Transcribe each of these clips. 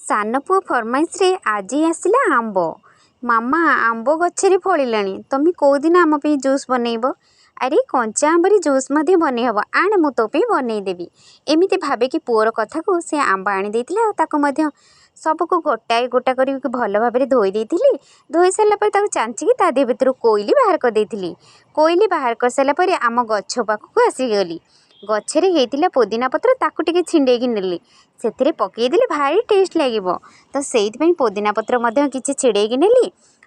ସାନ ପୁଅ ଫରମାଇଶରେ ଆଜି ଆସିଲା ଆମ୍ବ। ମାମା, ଆମ୍ବ ଗଛରେ ଫଳିଲାଣି, ତମେ କେଉଁଦିନ ଆମ ପାଇଁ ଜୁସ୍ ବନେଇବ? ଆରେ, କଞ୍ଚା ଆମ୍ବରେ ଜୁସ୍ ମଧ୍ୟ ବନେଇ ହେବ, ଆଣେ ମୁଁ ତୋ ପାଇଁ ବନେଇଦେବି। ଏମିତି ଭାବିକି ପୁଅର କଥାକୁ ସେ ଆମ୍ବ ଆଣିଦେଇଥିଲା ଆଉ ତାକୁ ମଧ୍ୟ ସବୁକୁ ଗୋଟାଏ ଗୋଟା କରିକି ଭଲ ଭାବରେ ଧୋଇ ଦେଇଥିଲି। ଧୋଇ ସାରିଲା ପରେ ତାକୁ ଚାଞ୍ଚିକି ତା ଦେହ ଭିତରୁ କୋଇଲି ବାହାର କରିଦେଇଥିଲି। କୋଇଲି ବାହାର କରିସାରିଲା ପରେ ଆମ ଗଛ ପାଖକୁ ଆସିଗଲି। ଗଛରେ ହେଇଥିଲା ପୋଦିନା ପତ୍ର, ତାକୁ ଟିକେ ଛିଣ୍ଡେଇକି ନେଲି, ସେଥିରେ ପକାଇଦେଲି, ଭାରି ଟେଷ୍ଟ ଲାଗିବ। ତ ସେଇଥିପାଇଁ ପୋଦିନା ପତ୍ର ମଧ୍ୟ କିଛି ଛିଡ଼େଇକି ନେଲି।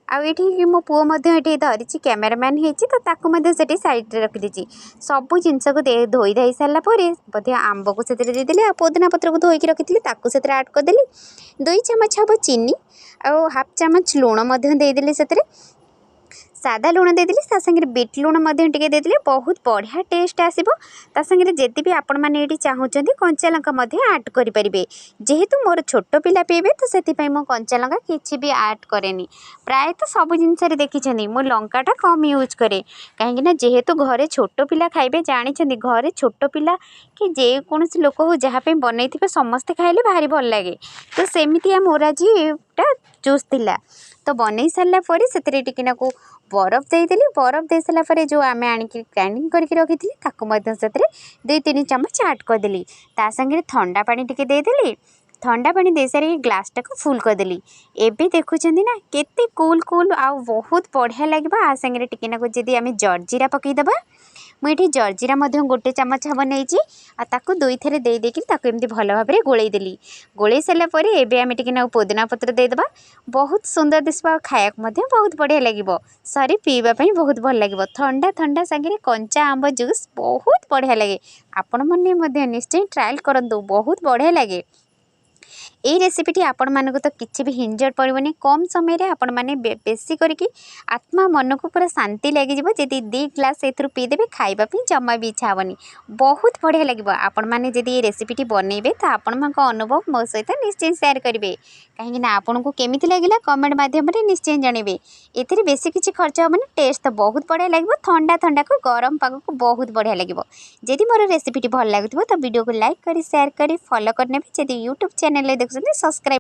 ଆଉ ଏଠି ମୋ ପୁଅ ମଧ୍ୟ ଏଠି ଧରିଛି, କ୍ୟାମେରାମ୍ୟାନ୍ ହେଇଛି, ତ ତାକୁ ମଧ୍ୟ ସେଠି ସାଇଡ଼୍ରେ ରଖିଦେଇଛି। ସବୁ ଜିନିଷକୁ ଧୋଇ ଧାଇ ସାରିଲା ପରେ ମଧ୍ୟ ଆମ୍ବକୁ ସେଥିରେ ଦେଇଦେଲି ଆଉ ପୋଦିନା ପତ୍ରକୁ ଧୋଇକି ରଖିଥିଲି, ତାକୁ ସେଥିରେ ଆଡ଼୍ କରିଦେଲି। 2 ଚାମଚ ହେବ ଚିନି ଆଉ ହାଫ୍ ଚାମଚ ଲୁଣ ମଧ୍ୟ ଦେଇଦେଲି। ସେଥିରେ ସାଦା ଲୁଣ ଦେଇଦେଲି, ତା ସାଙ୍ଗରେ ବିଟ୍ ଲୁଣ ମଧ୍ୟ ଟିକେ ଦେଇଦେଲି, ବହୁତ ବଢ଼ିଆ ଟେଷ୍ଟ ଆସିବ। ତା ସାଙ୍ଗରେ ଯଦି ବି ଆପଣମାନେ ଏଇଠି ଚାହୁଁଛନ୍ତି, କଞ୍ଚା ଲଙ୍କା ମଧ୍ୟ ଆଡ଼୍ କରିପାରିବେ। ଯେହେତୁ ମୋର ଛୋଟ ପିଲା ପିଇବେ, ତ ସେଥିପାଇଁ ମୁଁ କଞ୍ଚା ଲଙ୍କା କିଛି ବି ଆଡ଼୍ କରେନି। ପ୍ରାୟତଃ ସବୁ ଜିନିଷରେ ଦେଖିଛନ୍ତି, ମୁଁ ଲଙ୍କାଟା କମ୍ ୟୁଜ୍ କରେ, କାହିଁକିନା ଯେହେତୁ ଘରେ ଛୋଟ ପିଲା ଖାଇବେ। ଜାଣିଛନ୍ତି, ଘରେ ଛୋଟ ପିଲା କି ଯେକୌଣସି ଲୋକ ହଉ, ଯାହା ପାଇଁ ବନେଇଥିବେ, ସମସ୍ତେ ଖାଇଲେ ଭାରି ଭଲ ଲାଗେ। ତ ସେମିତିଆ ମୋର ଆଜିଟା ଜୁସ୍ ଥିଲା। ତ ବନେଇ ସାରିଲା ପରେ ସେଥିରେ ଟିକେ ନାକୁ ବରଫ ଦେଇଦେଲି। ବରଫ ଦେଇସାରିଲା ପରେ ଯେଉଁ ଆମେ ଆଣିକି ଗ୍ରାଇଣ୍ଡିଙ୍ଗ କରିକି ରଖିଥିଲି, ତାକୁ ମଧ୍ୟ ସେଥିରେ 2-3 ଚାମଚ ଆଡ଼୍ କରିଦେଲି। ତା ସାଙ୍ଗରେ ଥଣ୍ଡା ପାଣି ଟିକେ ଦେଇଦେଲି। ଥଣ୍ଡା ପାଣି ଦେଇସାରିକି ଗ୍ଲାସ୍ଟାକୁ ଫୁଲ୍ କରିଦେଲି। ଏବେ ଦେଖୁଛନ୍ତି ନା, କେତେ କୁଲ୍ କୁଲ୍ ଆଉ ବହୁତ ବଢ଼ିଆ ଲାଗିବ। ଆ ସାଙ୍ଗରେ ଟିକେ ନାକୁ ଯଦି ଆମେ ଜର୍ଜିରା ପକାଇଦେବା। ମୁଁ ଏଠି ଜର୍ଜିରା ମଧ୍ୟ 1 ଚାମଚ ହେବ ନେଇଛି ଆଉ ତାକୁ ଦୁଇଥରେ ଦେଇ ଦେଇକି ତାକୁ ଏମିତି ଭଲ ଭାବରେ ଗୋଳେଇ ଦେଲି। ଗୋଳେଇ ସାରିଲା ପରେ ଏବେ ଆମେ ଟିକେ ନାକୁ ପୋଦିନା ପତ୍ର ଦେଇଦେବା। ବହୁତ ସୁନ୍ଦର ଦିଶିବ ଆଉ ଖାଇବାକୁ ମଧ୍ୟ ବହୁତ ବଢ଼ିଆ ଲାଗିବ, ସରି, ପିଇବା ପାଇଁ ବହୁତ ଭଲ ଲାଗିବ। ଥଣ୍ଡା ଥଣ୍ଡା ସାଙ୍ଗରେ କଞ୍ଚା ଆମ୍ବ ଜୁସ୍ ବହୁତ ବଢ଼ିଆ ଲାଗେ। ଆପଣମାନେ ମଧ୍ୟ ନିଶ୍ଚୟ ଟ୍ରାଏଲ୍ କରନ୍ତୁ, ବହୁତ ବଢ଼ିଆ ଲାଗେ। ଏଇ ରେସିପିଟି ଆପଣମାନଙ୍କୁ ତ କିଛି ବି ହିଞ୍ଜଟ ପଡ଼ିବନି। କମ୍ ସମୟରେ ଆପଣମାନେ ବେଶୀ କରିକି ଆତ୍ମା ମନକୁ ପୁରା ଶାନ୍ତି ଲାଗିଯିବ। ଯଦି 2 ଗ୍ଲାସ୍ ଏଥିରୁ ପିଇଦେବେ, ଖାଇବା ପାଇଁ ଜମା ବି ଇଚ୍ଛା ହେବନି, ବହୁତ ବଢ଼ିଆ ଲାଗିବ। ଆପଣମାନେ ଯଦି ଏ ରେସିପିଟି ବନେଇବେ, ତ ଆପଣମାନଙ୍କ ଅନୁଭବ ମୋ ସହିତ ନିଶ୍ଚୟ ସେୟାର କରିବେ, କାହିଁକିନା ଆପଣଙ୍କୁ କେମିତି ଲାଗିଲା କମେଣ୍ଟ ମାଧ୍ୟମରେ ନିଶ୍ଚୟ ଜଣାଇବେ। ଏଥିରେ ବେଶୀ କିଛି ଖର୍ଚ୍ଚ ହେବନି, ଟେଷ୍ଟ ତ ବହୁତ ବଢ଼ିଆ ଲାଗିବ। ଥଣ୍ଡା ଥଣ୍ଡାକୁ ଗରମ ପାଗକୁ ବହୁତ ବଢ଼ିଆ ଲାଗିବ। ଯଦି ମୋର ରେସିପିଟି ଭଲ ଲାଗୁଥିବ, ତ ଭିଡ଼ିଓକୁ ଲାଇକ୍ କରି, ସେୟାର କରି, ଫଲୋ କରିନେବେ। ଯଦି ୟୁଟ୍ୟୁବ୍ ଚ୍ୟାନେଲରେ ଦେଖୁଛନ୍ତି, ସବସ୍କ୍ରାଇବ୍